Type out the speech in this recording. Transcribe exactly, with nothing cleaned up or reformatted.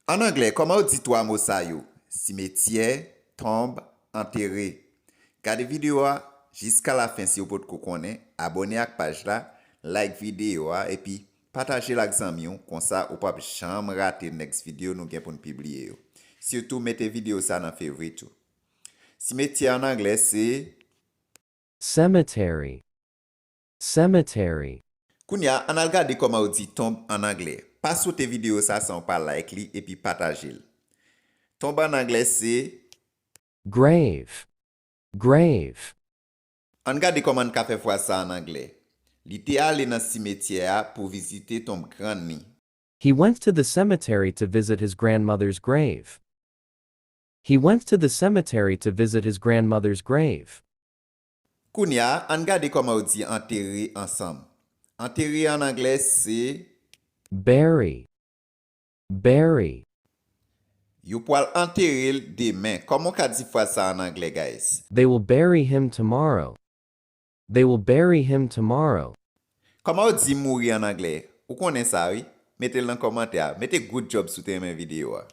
An anglè, kòman w di twa mo sa yo? Simetyè, tonb, antere. Gade videyo a jiska lafen si w potko konnen, abòne ak paj la, like videyo a, epi pataje l ak zanmi w, konsa ou p ap janm rate next videyo nou gen pou n pibliye yo. Sitou mete videyo sa nan favorite ou. Simetyè an anglè se Cemetery. Cemetery. Kounye a, ann al gade kòman yo di tonb an anglè. Pa sote videyo sa san w pa like li epi pataje l. Tonb an anglè se Grave. Grave. Ann gade kòman n ka fè fraz sa an anglè. Li te ale nan simetyè a pou vizite tonb grann li. He went to the cemetery to visit his grandmother's grave. He went to the cemetery to visit his grandmother's grave. Kounye a, ann gade kòman yo di antere ansanm. Antere an anglè se Bury. Bury. Yo pwal antere l demen. Kòman w ka di fraz sa an anglè, guys? They will bury him tomorrow. They will bury him tomorrow. Kòman yo di mouri an anglè? Ou konnen sa, wi. Mete l nan kòmantè a. Mete good job si w te renmen videyo a.